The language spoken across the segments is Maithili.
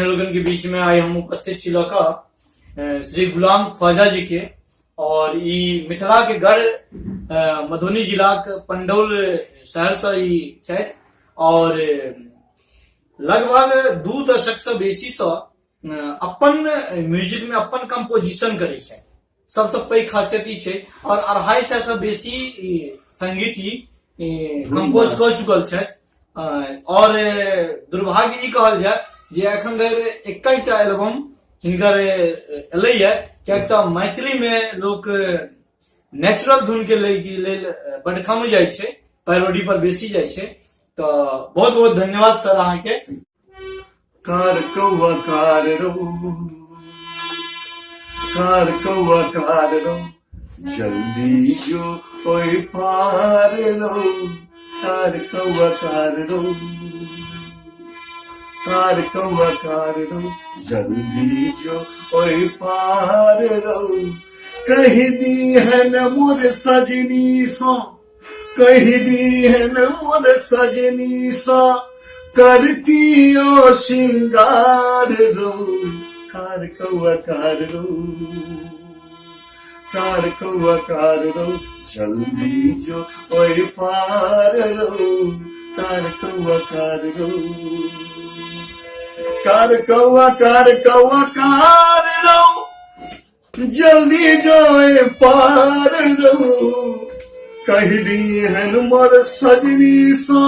लोगन के बीच में आइ हम उपस्थित छी लऽ कऽ श्री गुलाम ख्वाजा जी के और ई मिथिला के गढ़ मधुबनी जिला के पंडौल शहर से ई छथि और लगभग 2 दशक से बेसी से अपन म्यूजिक में अपन कंपोजिशन करै छथि। सबसे पैघ खासियत ई छै और 250 से बेसी संगीत ई कंपोज कऽ चुकल छथि। और दुर्भाग्य ई कहल जाय जे एखन धरि 21टा एल्बम हिनकर एलैया, कियाकि तऽ मैथिली में लोक नेचुरल धुन के लेल बड कम जाइ छै, पैरोडी पर बेसी जाइ छै। तऽ बहुत बहुत धन्यवाद सर अहाँके। कार कौआ कार रो, कार कौआ कार रो, जल्दी जो ओए पार रो, कार कौआ कार रो, कार कौआ कार रो, जल्दी जो ओए पार रो, कह दी है न मोर सजनी सो, कह दी है न मोर सजनी सो, करती ओ श्रृंगार रो, कार कौआ कार रो, कार कौआ कार रो, जल्दी जो ओए पार रो, कार कौआ कार रो, कार कौआ कार कौआ कार रो, जल्दी जो ओए पार रो, कह दी है मोर सजनी सो,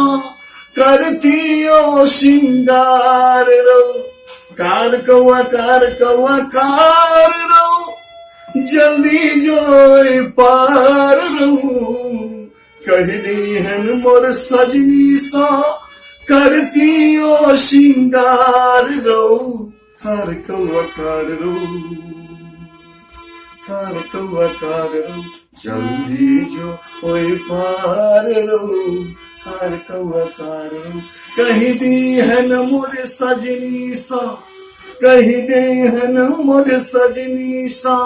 करती ओ श्रृंगार रो, कार कौआ कार कौआ कार रो, जल्दी जोए पार रो, कह दी है मोर सजनी सो, करती ओ श्रृंगार रो, कार कौआ कार रो, कार कौआ कार रो, जल्दी जो ओए पार रो, कार कौआ कार रो, कह दी है न मोर सजनी सा, कह दे है न मोर सजनी सा,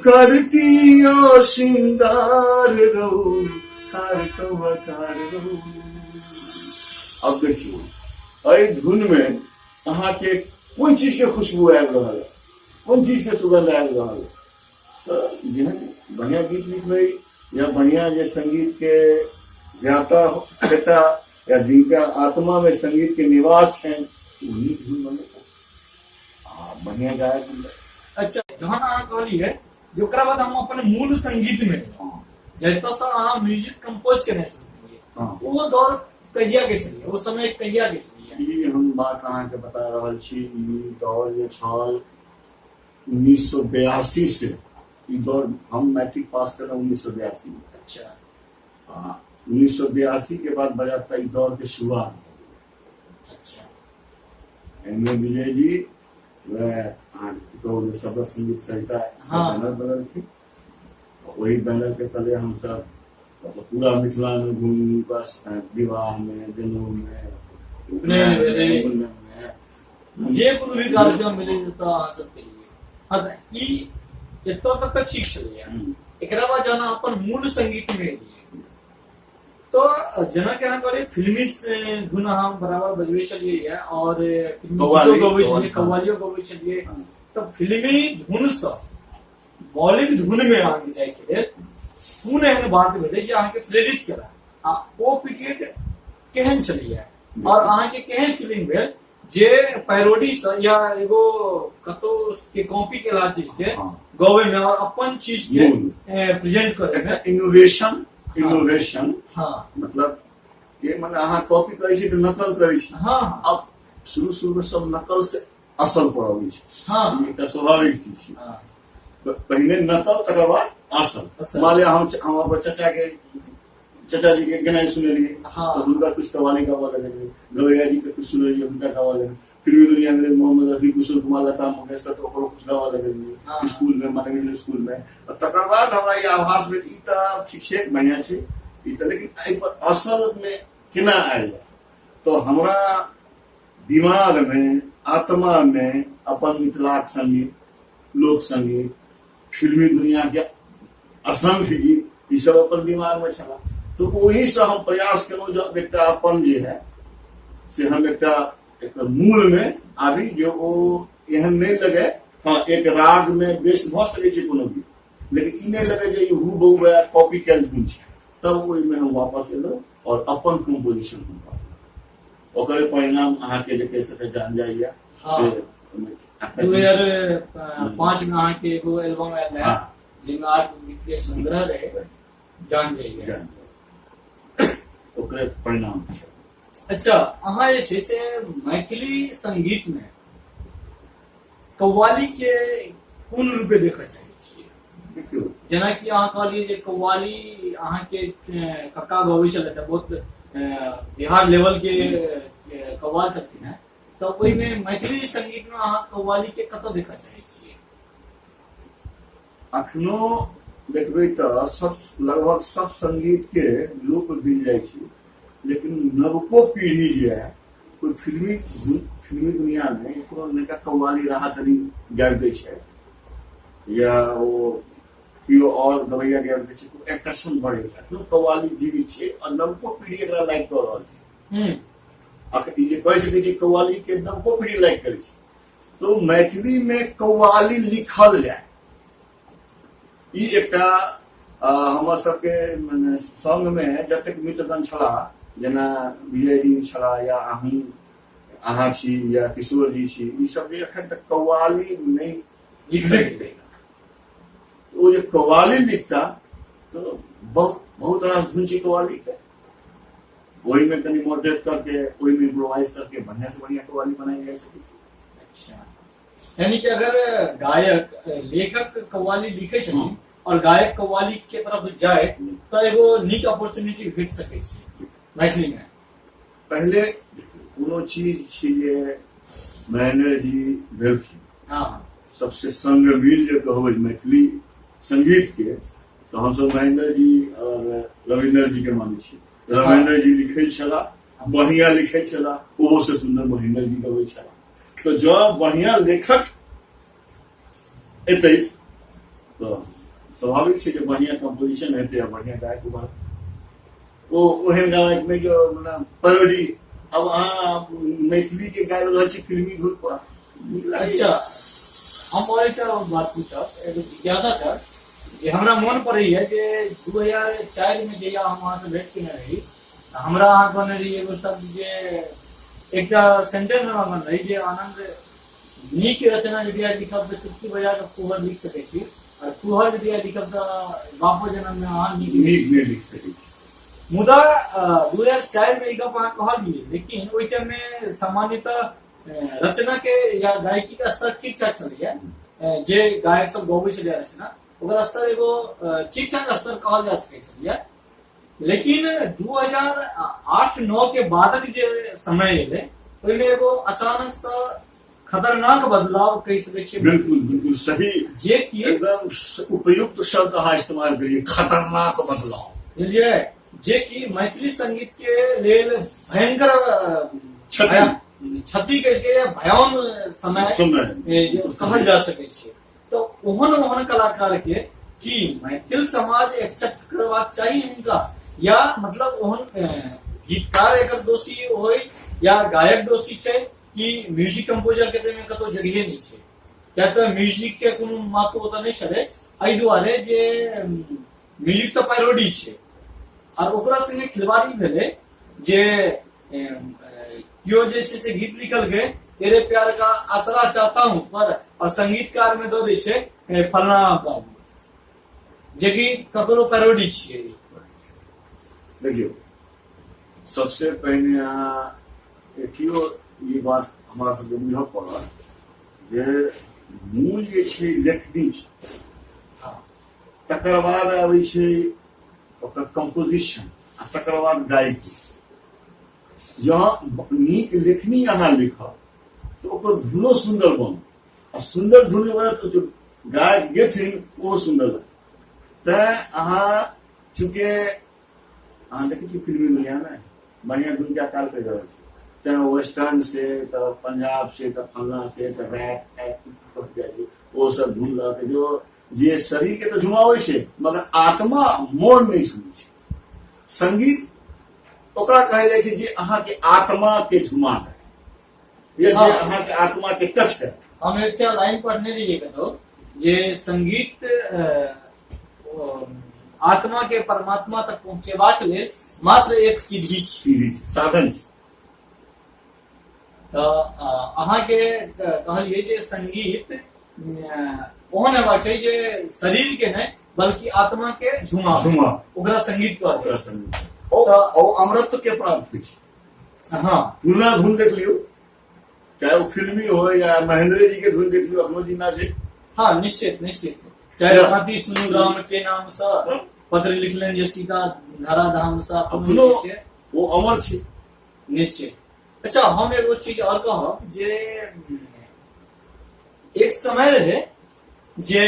करती ओ श्रृंगार रो, कार कौआ कार रो। अब देखियो एहि धुन में अहाँ के कोन चीज के खुशबू आबि रहल है, कोन चीज के सुगंध आबि रहल है। तऽ जेहन बढ़िया गीत लिखबै या बढ़िया जे संगीत के ज्ञाता हेता या जिनका आत्मा में संगीत के निवास छनि, ओ नीक धुन बनेता आ बढ़िया गायक बनता। अच्छा, जहन अहाँ कहलियै जे ओकरा बाद हम अपन मूल संगीत में जतऽ से अहाँ म्यूजिक कंपोज केने शुरू केलियै, ओ दौर कहिया के छलियै, ओ समय कहिया के छलियै? ई हम बात अहाँके बता रहल छी, ई दौर जे छल 1982 से, ई दौर हम मैट्रिक पास केलहुँ 1982 में। आ 1982 के बाद बजाता ई दौर के शुरुआत। एम ए विजय जी वएह अहाँके दौर में सबस संगीत सहिता बैनर बनलखिन, वही बैनर के तले हमसब मतलब पूरा मिथिला में घूमी, बस विवाह में, जनऊ में, उपनयन में, जे कोनो भी कार्यक्रम मिले तऽ अहाँ सब के लिए। हाँ, तऽ ई एतऽ तक तऽ ठीक छलैया। एकरा बाद जहन अपन मूल संगीत में एलियै तो जेना कि अहाँ कहलियै फिल्मी धुन अहाँ बराबर बजबै छलियै और फिल्मी गीतो गबै छलियै, कव्वालियो गबै छलियै, तऽ फिल्मी धुन सँ मौलिक धुन में अहाँके जायके लेल कोन एहन बात भेलै जे अहाँके प्रेरित केलक आ ओ पीरियड केहन छलैया और अहाँके केहन फीलिंग भेल जे पैरोडी से या एगो कतौ के कॉपी केला चीज के गवे में और अपन चीज के प्रेजेंट करे में? Innovation, innovation. मतलब ये माने अहाँ कॉपी करै छी तऽ नकल करै छी। अब शुरू शुरू में सब नकल से असल पर अबै छै। ई एकटा स्वाभाविक चीज छै। पहिने नकल तकर बाद असल। मान लिअ हम अपन चाचा जी के गेनाइ सुनलियै, तऽ हुनका कुछ कवाली गाबऽ लगलियै, गवैया जी के कुछ सुनलियै, हुनका गाबऽ लगलियै, फिर भी दुनिया में मोहम्मद रफी, किशोर कुमार, लता मंगेशकर, तऽ ओकरो कुछ गाबऽ लगलियै स्कूल में, माने मिडिल स्कूल में। तकर बाद हमरा ई आभास भेल ई तऽ ठीक छै, बढ़िया छै ई तऽ, लेकिन एहि पर असल में केना आयल जाय। तो हमरा दिमाग में, आत्मा में अपन मिथिलाक संगीत, लोक संगीत, फिल्मी दुनिया के असंख्य गीत, ई सब अपन दिमाग में छला। तो ओही से हम प्रयास केलहुँ जे एकटा अपन जे है से हम एकटा एकर मूल में आबी जे ओ एहन नहि लगे। हँ, एक राग मे बेस भऽ सकै छै कोनो गीत, लेकिन ई नहि लगे जे ई हु बहु कॉपी कयल धुन छै। तब ओहिमे हम वापस एलहुँ और अपन कंपोजिशन हम कहलहुँ। ओकरे परिणाम अहाँके जे कहि सकै जान जाइए से 2005 में अहाँके एगो एल्बम आयल रहे जाहिमे 8 गीत के संग्रह रहे, जान जाइए। जान जाइए, ओकरे परिणाम छै। अच्छा, अहाँ जे छै से मैथिली संगीत में कव्वाली के कोन रूपे देखऽ चाहै छियै? देखियौ, जेनाकि अहाँ कहलियै जे कव्वाली अहाँके कक्का गबै छलथि, बहुत बिहार लेवल के कव्वाल छलखिन हेँ, तऽ ओहिमे मैथिली संगीत में अहाँ कव्वाली के कतऽ देखऽ चाहै छियै? अखनो देखबै तऽ सब लगभग सब संगीत के लोप मिल जाइ छै, लेकिन नवको पीढ़ी जे है कोई फिल्मी फिल्मी दुनिया में कोनो नयका कव्वाली राहत अली गाबि दै छै या ओ केओ और गवैया गाबि दै छै, एट्रैक्शन बढ़ै छै। अखनो कव्वाली जीवित छै और नवको पीढ़ी एकरा लाइक कऽ रहल छै। अखन ई जे कहि सकै छी कव्वाली के नवको पीढ़ी लाइक करै छै, तो मैथिली में कव्वाली लिखल जाय, ई एकटा हमर सबके मने संग में जतेक मित्रगण छलाह, जेना विजय जी छलाह या अहूँ अहाँ छी या किशोर जी छी, ई सब जे एखन तक कव्वाली नहि लिखल, ओ जे कव्वाली लिखता तो बहुत बहुत रास धुन छै कव्वाली के, ओहिमे कनि मॉडरेट करके ओहिमे इम्प्रोवाइज करके बढ़िया से बढ़िया कव्वाली बनाई जा सकै छै। अच्छा, यानी कि अगर गायक लेखक कव्वाली लिखे छथिन और गायक कव्वाली के तरफ जाए तऽ एगो नीक अपॉर्चुनिटी भेट सकै छै मैथिली में। पहिले कोनो चीज छै जे महेंद्र जी भेलखिन, सबसे संग मिल जे कहबै मैथिली संगीत के, तऽ हमसब महेंद्र जी और रविन्द्र जी के मानै छी। रविन्द्र जी लिखै छलाह, बढ़िया लिखै छलाह, ओहो से सुन्दर महेंद्र जी गबै छलाह। तऽ जँ बढ़िया लेखक एतै तऽ स्वाभाविक छै जे बढ़िया कंपोजिशन हेतै आ बढ़िया गायक उभरत। ओ ओहन गायक नहि जो मतलब पैरोडी। अब अहाँ मैथिली के गाबि रहल छी फिल्मी धुन पर, नीक लागैए। अच्छा, हम और एकटा बात पूछब, एगो जिज्ञासा छल जे हमरा मोन पड़ैया जे 2004 में जहिया हम अहाँसँ भेंट केने रही, तऽ हमरा अहाँ कहने रही एगो शब्द जे एकटा सेंटेंस हमरा मन रही जे आनंद नीक रचना यदि आइ लिखब तऽ चुटकी बजा कऽ फूहर लिख सकै छी, और फूहर यदि आइ लिखब तऽ बापो जन्म मे अहाँ नीक नीक नहि लिख सकै छी। मुदा 2004 में ई गप अहाँ कहलियै, लेकिन ओहि टाइम में सामान्यतः रचना के या गायकी के स्तर ठीक ठाक छलैया, जे गायक सब गबै छलैया रचना ओकर स्तर एगो ठीक ठाक स्तर कहल जा सकै छलैया। लेकिन 2008-9 के बादक जे समय एलै ओहिमे एगो अचानक से खतरनाक बदलाव कहि सकै छियै। बिल्कुल बिल्कुल सही, जे कि एकदम उपयुक्त शब्द अहाँ इस्तेमाल करिए, खतरनाक बदलाव। बुझलियै, जे कि मैथिली संगीत के लेल भयंकर क्षति। क्षति कहि सकै, भयान समय समय जे कहल जा सकै छै। तऽ ओहन ओहन कलाकार के की मैथिल समाज एक्सेप्ट करबाक चाही हुनका, या मतलब ओहन गीतकार एकर दोषी होय या गायक दोषी छै कि म्यूजिक कंपोजर के ताहिमे कतौ जगहे नहि छै? किया तऽ म्यूजिक के कोनो महत्व ओतऽ नहि छलै, एहि दुआरे जे म्यूजिक तऽ पैरोडी छै और ओकरा संगे खिलवाड़ी भेलै जे केओ जे छै से गीत लिखलकै तेरे प्यार का आसरा चाहता हूँ पर, और संगीतकार में दऽ दै छै फलना बाबू, जेकि ककरो पैरोडी छियै। देखियौ, सबसे पहिने अहाँ केओ ई बात हमरा सबके बुझऽ पड़त जे मूल जे छै लेखनी छै, तकर बाद आबै छै ओकर कंपोजिशन आ तकर बाद गायकी। जँ नीक लेखनी अहाँ लिखब तऽ ओकर धुनो सुन्दर बनत, आ सुन्दर धुन बनत तऽ जो गायक गेथिन ओहो सुन्दर लगत। तैँ अहाँ चूँकि अहाँ देखै छियै फिल्मी दुनियामे बढ़िआँ धुन के आकार करि रहल छै, तैँ वेस्टर्न से तऽ पंजाब से तऽ फल्लाँ से तऽ रैप जाइ छै, ओ सब धुन लऽ के जो जे शरीर के तऽ झुमाबै छै मगर आत्मा मोन नहि झुमै छै। संगीत ओकरा कहल जाइ छै जे अहाँके आत्मा के झुमा दे। या जे अहाँके आत्मा के टच है। हम एकटा लाइन पढ़ने रहियै कतौ जे संगीत आत्मा के परमात्मा तक पहुंचेबाक लेल मात्र एक सीढ़ी सीढ़ी साधन छै। तऽ अहाँके कहलियै जे संगीत ओहन हेबाक चाही जे शरीर के नहि बल्कि आत्मा के झुमा झुमा ओकरा संगीत कहल संगीत ओ अमरत्व के प्राप्त होइ छै। हँ, पुरना धुन देख लियौ, चाहे ओ फिल्मी हो या महेंद्र जी के धुन देख लियौ, अखनो जिन्दा छै। हँ, निश्चित निश्चित। चाहे पाँति सुनू राम के नाम से पत्र लिखलनि जे सीता धरा धाम से, अखनो ओ अमर छै। निश्चित। अच्छा, हम एगो चीज और कहब जे एक समय रहे जे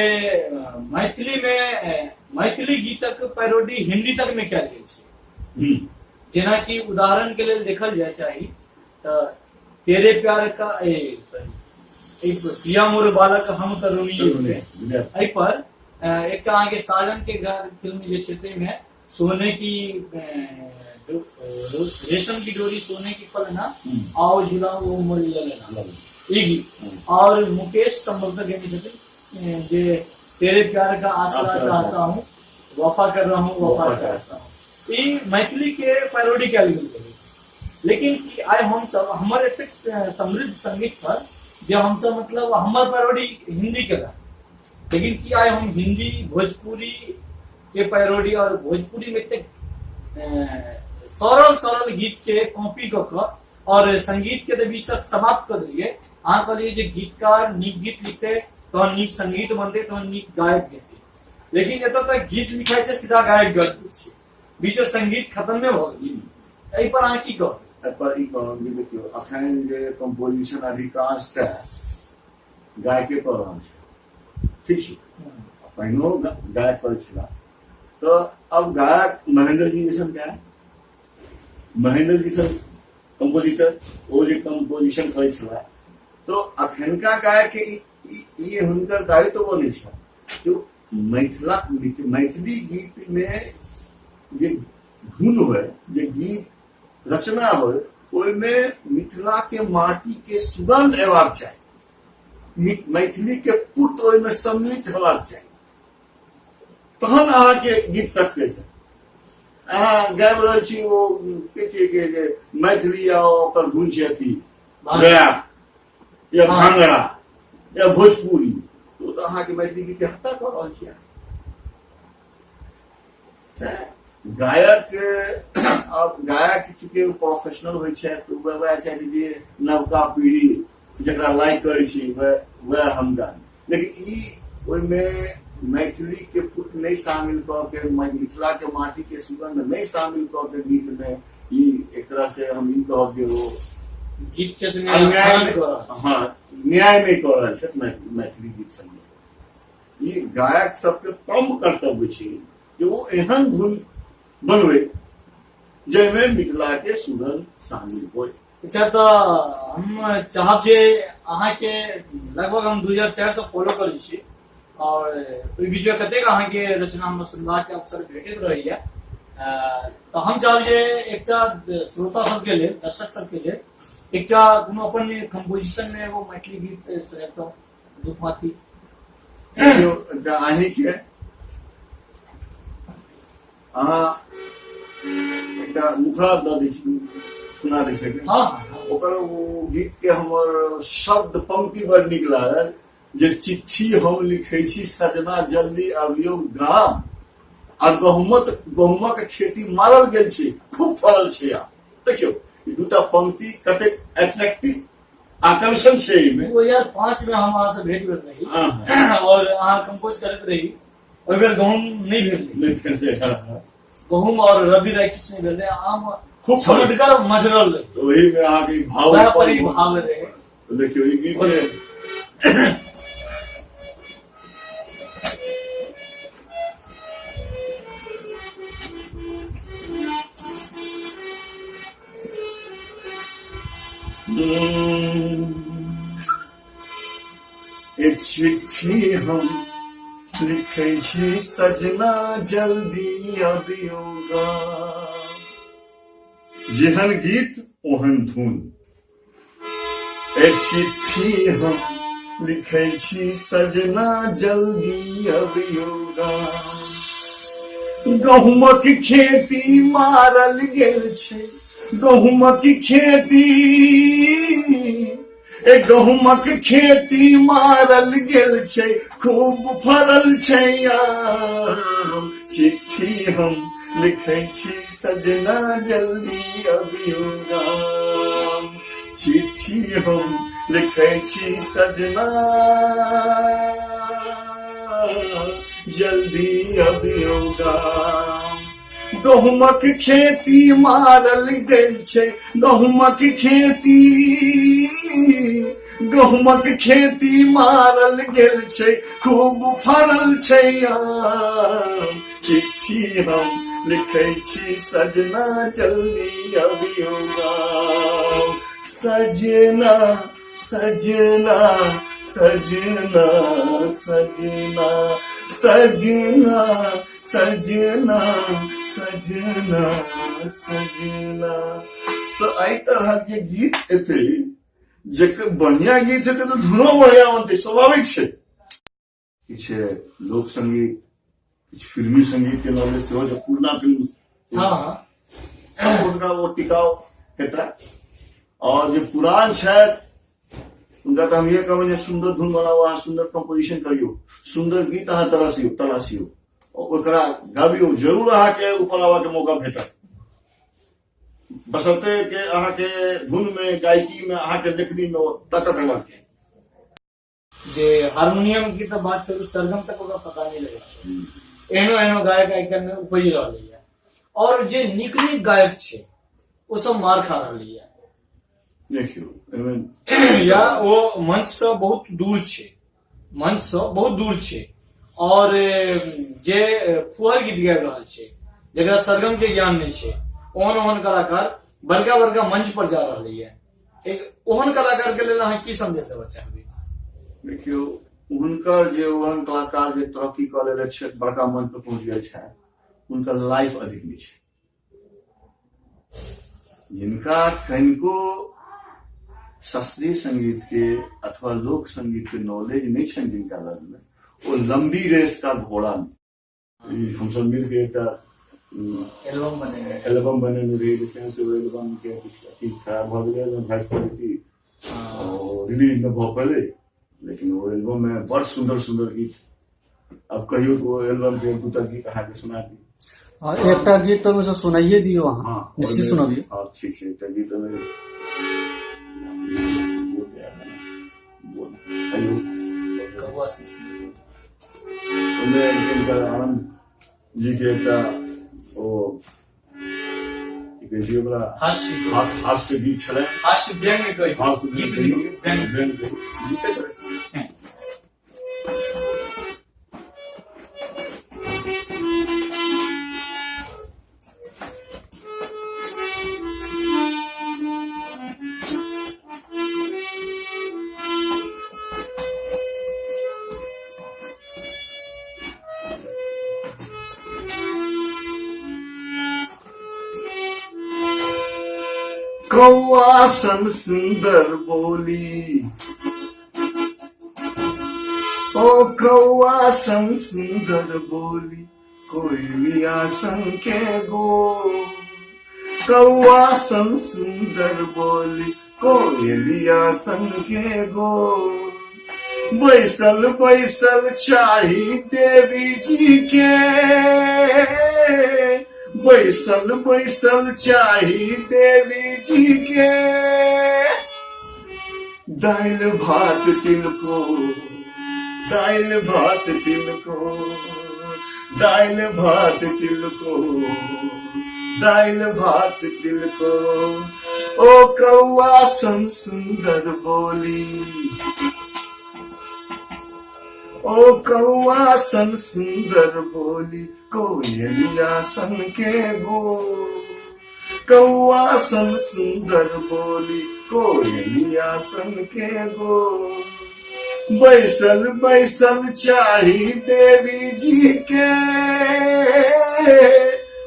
मैथिली में मैथिली गीतक पैरोडी हिंदी तक में कयल गेल छै। जेनाकि उदाहरण के लेल देखल जाय चाही तऽ तेरे प्यार का पिया मोर बालक हम तरुणी, एहि पर एकटा अहाँके साजन के घर फिल्म जे छै ताहिमे सोने की रेशम की डोरी सोने की पलना आओ झूला वो मोर लेना, ई गीत। और मुकेश संभवतः गेने छथिन जे तेरे प्यार का आसरा चाहता हूँ वफा कर रहा हूँ वफा चाहता हूँ, ई मैथिली के पैरोडी कयल गेल रहे। लेकिन की आइ हम सब हमर एतेक समृद्ध संगीत छल जे हमसब मतलब हमर पैरोडी हिंदी केलक, लेकिन की आइ हम हिंदी भोजपुरी के पैरोडी और भोजपुरी में एतेक सरल सरल गीत के कॉपी कऽ कऽ और संगीत के तऽ बीच समाप्त कऽ देलियै। अहाँ कहलियै जे गीतकार नीक गीत लिखतै तहन नीक संगीत बनतै तहन नीक गायक गेतै, लेकिन एतऽ तऽ गीत लिखाइ छै सीधा गायक गबै छै, बीच संगीत खत्म नहि भऽ गेल। एहि पर अहाँ की कहब? एहि पर ई कहब जे देखियौ अखन जे कंपोजिशन अधिकांशतः गायके कऽ रहल छै, ठीक छै, पहिनो गायक करै छला, तऽ अब गायक महेंद्र जी जैसन गायक, महेंद्र जी सन कंपोजिटर, ओ जे कंपोजिशन करै छला, तऽ अखनका गायक के ई हुनकर दायित्व बनै छै जो मिथिला मैथिली गीत में जे धुन होय, जे गीत रचना होय, ओहिमे मिथिला के माटी के सुगंध अयबाक चाही, मैथिली के पुट ओहिमे सम्मिलित हेबाक चाही, तहन अहाँके गीत सक्सेस है। अहाँ गाबि रहल छी ओ की छै जे मैथिली आ ओकर धुन छै अथी रैप या भांगड़ा या भोजपुरी, तो तऽ अहाँके मैथिली गीत के हत्या कऽ रहल छी। गायक अब गायक चूँकि प्रोफेशनल होइ छै तऽ वएह चाही जे नवका पीढ़ी जकरा लाइक करै छी वएह हम गाबी, लेकिन ई ओहिमे मैथिली के पुट नहि शामिल कऽ के, मिथिला के माटी के सुगंध नहि शामिल कऽ के गीत में ई एक तरह से हम ई कहब जे ओ गीत के संगे अन्याय अपमान कऽ रहल छै। हँ, न्याय नहि कऽ रहल छथि मैथिली गीत संगे। ई गायक सबके परम कर्तव्य छै जे ओ एहन धुन बनबै जाहिमे मिथिला के सुगंध शामिल होय। अच्छा, तऽ हम चाहब जे अहाँके लगभग हम 2004 से फॉलो करै छी और ओहि बीच में कतेक अहाँके रचना हमरा सुनबाक अवसर भेटैत रहैया, तऽ हम चाहब जे एकटा श्रोता सबके लेल, दर्शक सबके लेल एकटा कोनो अपन कंपोजिशन में एगो मैथिली गीत सुनाबितहुँ, दू पाँति। देखियौ, एकटा अहींके अहाँ एकटा मुखड़ा दऽ दै छी, सुना दै छी। हँ, हँ। ओकर ओ गीत के हमर शब्द पंक्ति बड़ नीक लागल जे चिट्ठी हम लिखै छी सजना जल्दी अबियौ गाम, आ गहुमक खेती मारल गेल छै, खूब फड़ल छै। आ देखियौ ई दूटा पंक्ति कतेक एट्रैक्टिव आकर्षण छै एहिमे। 2005 में हम अहाँ से भेंट भेल रही और अहाँ कंपोज करैत रही, ओहि बेर गहूम नहि भेल रही। नहि भेल रहे, हँ, हँ। गहूम और रबी राई किछु नहि भेल रहे, आम खूब फड़ल। झमटगर मजरल रहे। तऽ ओहिमे अहाँके ई भाव वएह पर ई भाव रहे। तऽ देखियौ ई गीत के ए चिट्ठी हम लिखै छी सजना जल्दी अबियौ गाम। जेहन गीत ओहन धुन। ए चिट्ठी हम लिखै छी सजना जल्दी अबियौ गाम। गहुमक खेती मारल गेल छै, गहुमक खेती, ए गहुमक खेती मारल गेल छै, खूब फरल छै आम। चिट्ठी हम लिखै छी सजना जल्दी अबियौ गाम। चिट्ठी हम लिखै छी सजना जल्दी अबियौ गाम। गहुमक खेती मारल गेल छै, गहुमक खेती, गहुमक खेती मारल गेल छै, खूब फरल छै आम। चिट्ठी हम लिखै छी सजना जल्दी अबियौ गाम। सजना सजना सजना सजना सजना सजना सजना सजना। तऽ एहि तरहक जे गीत एतै, जे बढ़िया गीत हेतै तऽ धुनो बढ़िया बनतै, स्वाभाविक छै। किछु लोक संगीत, किछु फिल्मी संगीत के नॉलेज सेहो, जे पुरना फिल्म हुनका ओ टिकाउ हेता। और जे पुरान छथि हुनका तऽ हम इहे कहबै जे सुन्दर धुन बनाउ, अहाँ सुन्दर कंपोजिशन करियौ, सुन्दर गीत अहाँ तरासियौ तलाशियौ, ओकरा गाबियौ, जरूर अहाँके ऊपर आबऽके मौका भेटत। बशर्ते के अहाँके धुन में, गायकी में, अहाँके लेखनी में ओ ताकत हेबाक चाही। जे हारमोनियम की तऽ बात छोड़ू, सरगम तक ओकरा पता नहीं लगै छै। एहनो एहनो गायक आइ काल्हि में उपजि रहल यऽ, और जे नीक नीक गायक छै ओ सब मार खा रहल यऽ। देखियौ, एहिमे या ओ मंच से बहुत दूर छै, मंच से बहुत दूर छै, और जे फुहर गीत गाबि रहल छै, जकरा सरगम के ज्ञान नहि छै, ओहन ओहन कलाकार बड़का बड़का मंच पर जा रहल यऽ। एक ओहन कलाकार के लेल अहाँ की संदेश देबऽ चाहबै? देखियौ, हुनकर जे ओहन कलाकार जे तरक्की कऽ लेले छथि, बड़का मंच पर पहुँच गेल छथि, हुनकर लाइफ अधिक नहि छै। जिनका कनिको शास्त्रीय संगीत के अथवा लोक संगीत के नॉलेज नहि छनि जिनका लग में, ओ लंबी रेस का घोड़ा नहि। ई हमसब मिलके एकटा एल्बम बनेने, एल्बम बनेने रही, जे से ओहि एल्बम के किछु अथी खराब भऽ गेलै, वॉइस क्वालिटी रिलीज नहि भऽ पेलै, लेकिन ओ एल्बम में बड़ सुन्दर सुन्दर गीत। अब कहियो तऽ ओ एल्बम के एक दूटा गीत अहाँके सुना दी। हँ, एकटा गीत तऽ ओहिमे सुनाइए दियौ अहाँ। निश्चित सुनबियौ। हँ, ठीक छै, एकटा गीत ओहिमे बोल कहियो। कौआ से ओहिमे जिनकर आनंद जी के एकटा ओ की कहै छै ओकरा, हास्य, हास्य गीत छलै। हास्य व्यंग्य कहियौ। हास्य गीत कहियौ, नहि, व्यंग्य। व्यंग्य कहियौ। गीते छलै। कौआ सन सुंदर बोली, ओ कौआ सन सुंदर बोली, कोयलिया सन के गो। कौआ सन सुंदर बोली, कोयलिया सन के गो। बैसल बैसल चाही देवी जी के, बैसल बैसल चाही देवी जी के। दालि भात तिलको, दालि भात तिलको, दालि भात तिलको, दालि भात तिलको। ओ कौआ सन सुंदर बोली, ओ कौआ सन सुंदर बोली, कोयलिया सन के गो। कौआ सन सुंदर बोली, कोयलिया सन के गो। बैसल बैसल चाही देवी जी के,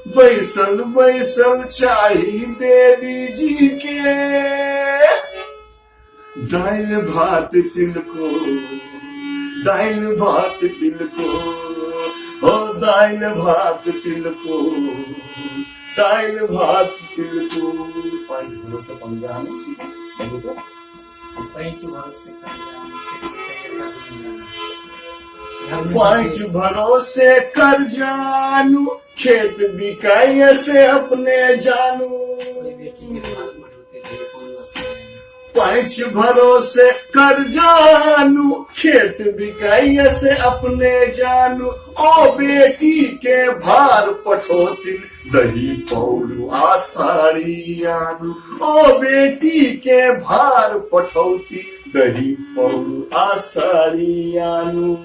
बैसल बैसल चाही देवी जी के। दालि भात तिलको, दालि भात तिलको, ओ दालि भात तिलको, दालि भात तिलको। पाँच भरोसे पंजाब। पैंच भरोसे पाँच भरोसे कर जानू, खेत बिकाइए से अपने जानू। पाँच भरोसे कर जानू, खेत बिकाइए से अपने जानू। ओ बेटी के भार पठोतिन, दही पौड़ू आ साड़ी आनू। ओ बेटी के भार पठौती, दही पौड़ू आ साड़ी आनू।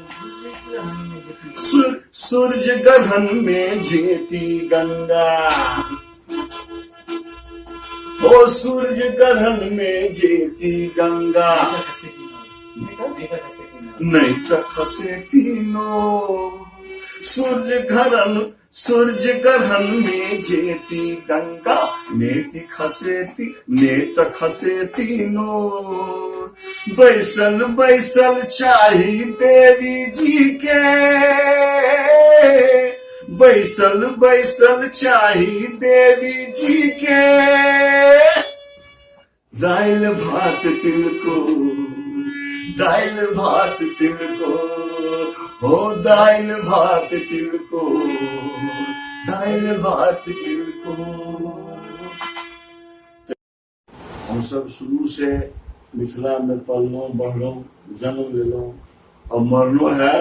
सूरज ग्रहण में जेती गंगा, ओ सूरज ग्रहण में जेती गंगा, नहीं तो खसे तीनों। सूरज ग्रहण में जेती गंगा, नेति खसेती नेत खसे तीनों। बैसल बैसल चाही देवी जी के, बैसल बैसल चाही देवी जी के। दालि भात तिलको, दालि भात तिलको, हो दालि भात तिलको, दालि भात तिलको। हम सब शुरू से मिथिला में पललहुँ बढ़लहुँ, जन्म लेलहुँ और मरनो है,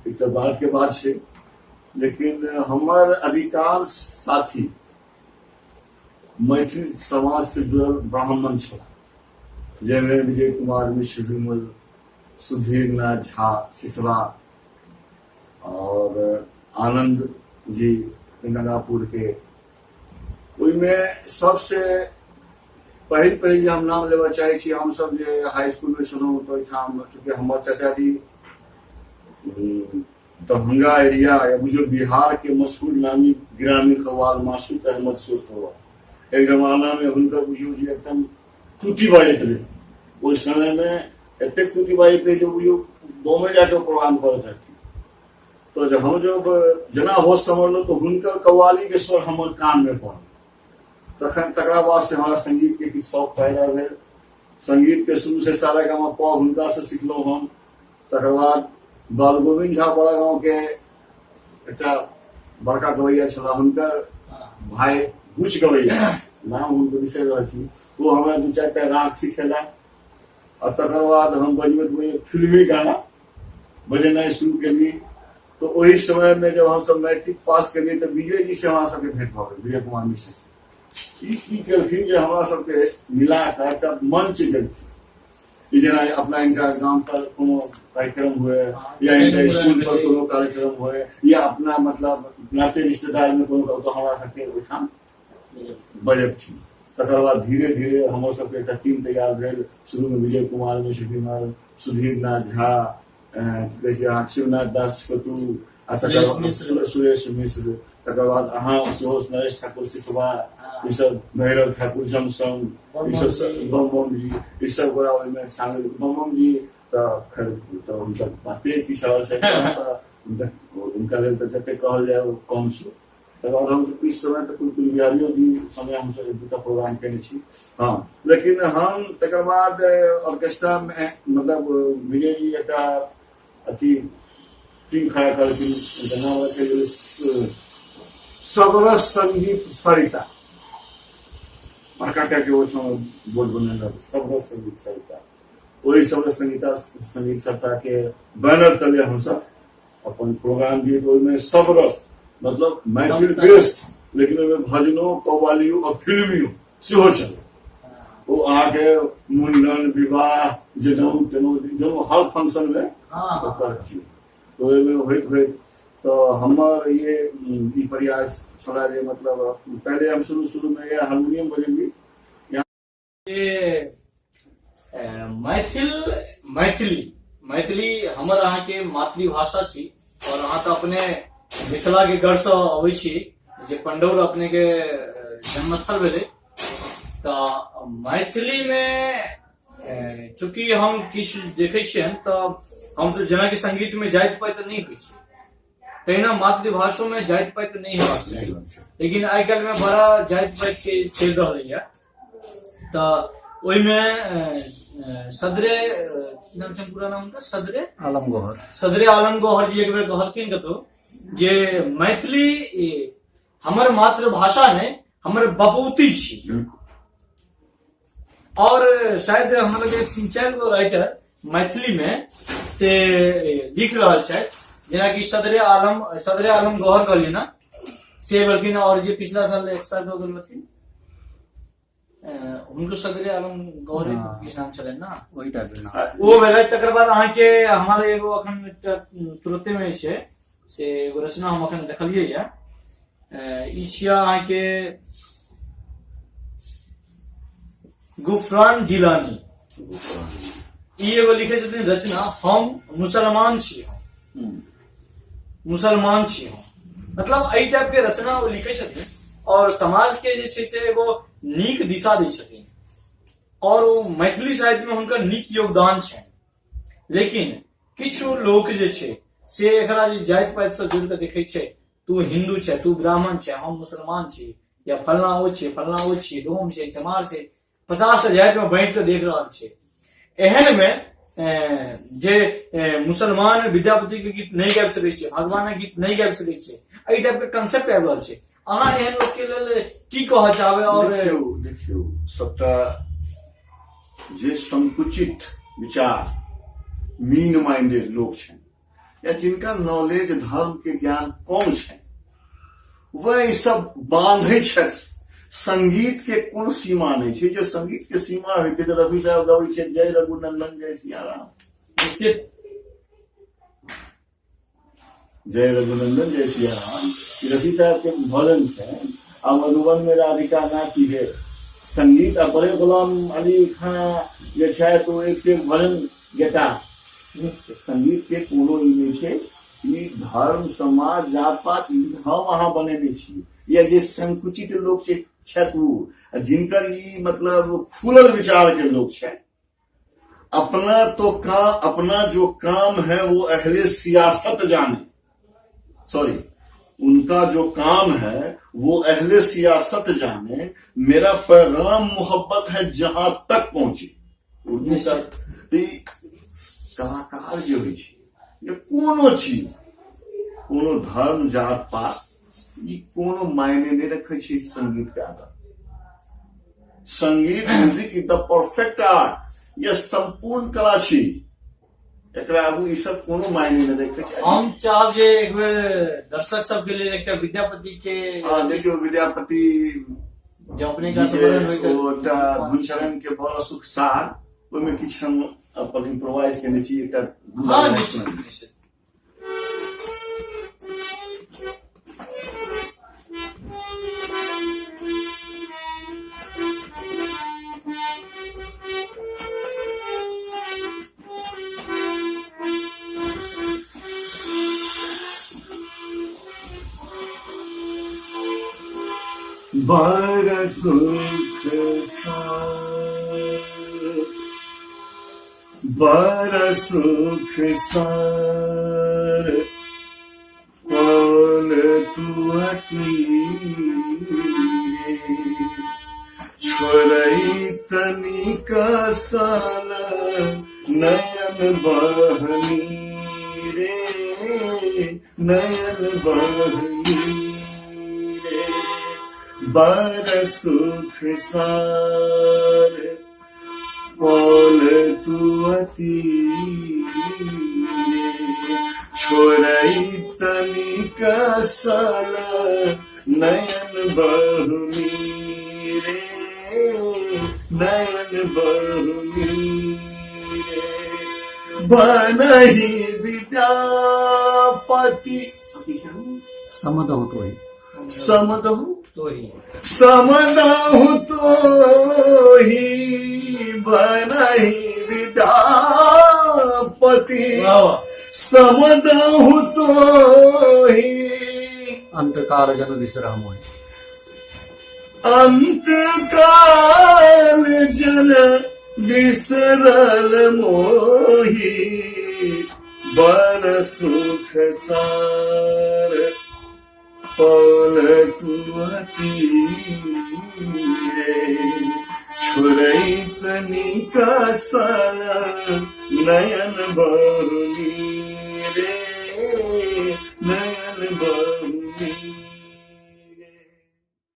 एक तो बात के बात है। लेकिन हमर अधिकांश साथी मैथिल समाज से जुड़ल ब्राह्मण छलाह, जाहिमे विजय कुमार मिश्र विमल, सुधीर नाथ झा सिसवा और आनंद जी गंगापुर के। ओहिमे सबसे पहिल पहिल जे हम नाम लेबऽ चाहै छी, हमसब जे हाई स्कूल में छलहुँ तऽ ओहिठाम चूँकि हमर चाचाजी दरभंगा एरिया या बुझियौ बिहार के मशहूर नामी ग्रामीण कव्वाल मासूक अहमद सोच कव्वाल, एक जमाना में हुनकर बुझियौ जे एकदम टूटी बाजैत रहै। ओहि समय में एतेक टूटी बाजैत रहै जे बुझियौ बॉम्बे जाके प्रोग्राम करैत रहथिन। तऽ जब हम जब जेना होश सम्हरलहुँ तऽ हुनकर कव्वाली के स्वर हमर कान में पड़ल। तखन तकरा बाद से हमरा संगीत के किछु शौक पैदा भेल। संगीत के शुरू से सारा गामा प हुनका से सिखलहुँ हम। तकर बाद बालगोविंद झा बड़ा गाँव के एकटा बड़का गवैया छलाह, हुनकर भाई गुछ गवैया, नाम हुनकर बिसरि रहल छी, ओ हमरा दू चारिटा राग सिखेला। आ तकर बाद हम बजबैत बजबैत फिल्मी गाना बजेनाइ शुरू केलियै। तऽ ओहि समय में जब हमसब मैट्रिक पास केलियै तऽ विजय जी से हमरा सबके भेंट भऽ गेल, विजय कुमार मिश्र। ई की केलखिन जे हमरा सबके मिला कऽ एकटा मंच देलखिन कि जेना अपना हिनका गाम पर कोनो कार्यक्रम हुए या हिनका स्कूल पर कोनो कार्यक्रम हुए या अपना मतलब नाते रिश्तेदार में कोनो, तऽ हमरा सबके ओहिठाम बजबथिन। तकर बाद धीरे धीरे हमर सबके एकटा टीम तैयार भेल। शुरू में विजय कुमार मिश्र विमल, सुधीर नाथ झा, की कहै छै अहाँ शिवनाथ दास छोटू, आ तकर बाद सुरेश मिश्र, तकर बाद अहाँ सेहो नरेश ठाकुर सिसवा, ई सब भैरव ठाकुर जमसम, ई सब बम बम जी, ई सब गोरा ओहिमे शामिल। बम बम जी तऽ खैर तऽ हुनकर बाते की सरल छै, तऽ हुनका लेल तऽ जते कहल जाय ओ कम छै। तकर बाद हम किछु समय तऽ कुल बिहारियो जी संगे हमसब एक दूटा प्रोग्राम केने छी। हँ, लेकिन हम तकर बाद ऑर्केस्ट्रा में मतलब विजय जी एकटा अथी टीम खड़ा करलखिन, हुनकर नाम रखल गेलै सबरस संगीत सरिता। बड़का टाके ओहिठाम बोर्ड बनेने रहै सबरस संगीत सरिता। ओहि सबरस संगीत सरिता के बैनर तले हमसब अपन प्रोग्राम दिए। ओहिमे सबरस मतलब मैथिल बेस्ट, लेकिन ओहिमे भजनो, कव्वालियो और फिल्मियो सेहो चले। ओ अहाँके मुंडन, विवाह, जनउ तनौ जनउ हर फंक्शन में ओकर छियै। तऽ ओहिमे होइत होइत तऽ हमर ये ई प्रयास छला जे मतलब पहिले हम शुरू शुरू में हारमोनियम बजेली। मैथिल मैथिली मैथिली हमर अहाँके मातृभाषा छी और अहाँ तऽ अपने मिथिला के गढ़ से अबै छी जे पंडौल अपने के जन्मस्थल भेलै। तऽ मैथिली में चूँकि हम किछु देखै छियनि तऽ हमसब जेनाकि संगीत मे जाति पाति नहि होइ छै, तहिना मातृभाषो मे जाति पाति नहि हेबाक चाही, लेकिन आइ काल्हि मे बड़ा जाति पाति के चलि रहलैया। तऽ ओहिमे सदरे की नाम छै पूरा नाम हुनकर, सदरे आलम गौहर, सदरे आलम गौहर जी एक बेर कहलखिन कतौ जे मैथिली हमर मातृभाषा नहि, हमर बपौती छी। और शायद हमरा लगे 3-4 गो राइटर मैथिली में से लिख रहल छथि, जेनाकि सदरे आलम गौहर कहलियै ना, से भेलखिन। और जे पिछला साल एक्सपायर भऽ गेल रहथिन हुनको सदरे आलम गौहर किछु नाम छलनि ना, ओहि टाइप के नाम ओ भेलै। तकर बाद अहाँके हमरा एगो अखन एकटा तुरते में छै से एगो रचना हम अखन देखलियै या, ई छियै अहाँके गुफरान जिलानी, ई एगो लिखे छथिन रचना, हम मुसलमान छी, हम मुसलमान छी हम, मतलब एहि टाइप के रचना ओ लिखे छथिन और समाज के जे छै से एगो नीक दिशा दै छथिन और ओ मैथिली साहित्य में हुनकर नीक योगदान छनि। लेकिन किछु लोक जे छै से एकरा जे जाति पाति से जोड़ि कऽ देखै छै, तू हिंदू छै, तू ब्राह्मण छै, हम मुसलमान छी, या फलना ओ छै, फलना ओ छी, डोम छै, चमार छै, 50 जाति में बांटि कऽ देख रहल छै। एहन में जे मुसलमान विद्यापति के गीत नहि गाबि सकै छै, भगवानक गीत नहि गाबि सकै छै, एहि टाइप के कंसेप्ट आबि रहल छै। अहाँ एहन लोक के लेल की कहऽ चाहबै? और देखियौ सबटा जे संकुचित विचार मीन माइंडेड लोक छनि या जिनका नॉलेज धर्म के ज्ञान कम छनि, वह ई सब बांधै छथि। संगीत के कोनो सीमा नहि छै, जे संगीत के सीमा होइतै तऽ रवि साहब गबै छै जय रघुनंदन जय सियाराम, निश्चित जय रघुनंदन जय सियाराम, रवि साहब के भजन छै। आ मधुबन में राधिका नाची है संगीत, आ बड़े गुलाम अली खां जे छथि ओ एक से एक भजन गेता। संगीत के कोनो ई नहि छै, ई धर्म समाज जात पात ई हम अहाँ बनेने छी, या जे संकुचित लोक छै छथि ओ, आ जिनकर ई मतलब खुलल विचार के लोक छथि, अपना तो का अपना जो काम है वो अहले सियासत जाने, सॉरी उनका जो काम है वो अहले सियासत जाने, मेरा पैगाम मोहब्बत है जहां तक पहुंचे। उर्दू का कलाकार जे होइ छै, जे कोनो चीज कोनो धर्म जात पात ई कोनो मायने नहि रखै छै संगीत के आधार। संगीत music is the perfect art, यह संपूर्ण कला छी, एकरा आगू ई सब कोनो मायने नहि रखै छै। हम चाहब जे एक बेर दर्शक सबके लेल एकटा विद्यापति के, हँ देखियौ विद्यापति जे अपने का स्मरण होइत ओ एकटा गुणचरण के बड़ सुख सार, ओहिमे किछु हम अपन इम्प्रोवाइज केने छी एकटा। हँ निश्चित निश्चित। बर सुख बर सुख सार पल तू छोड़ई तनिक साल नयन बहनी रे, नयन बहनी रे, बर सुख सार पल तू अति छोड़ई तनिक साल नयन बहुनी रे, नयन बहुनी रे, बनही विद्यापति समदहु तो ही समदहु तो ही समदहु तो ही बनही विद्यापति समदहु तो ही अंतकाल जन विश्राम होई, अंतकाल जन बिसरल मोही बन सुख सार पौल तू अति रे छोड़ैत निकसल नयन बहुनी रे नयन बहुनी।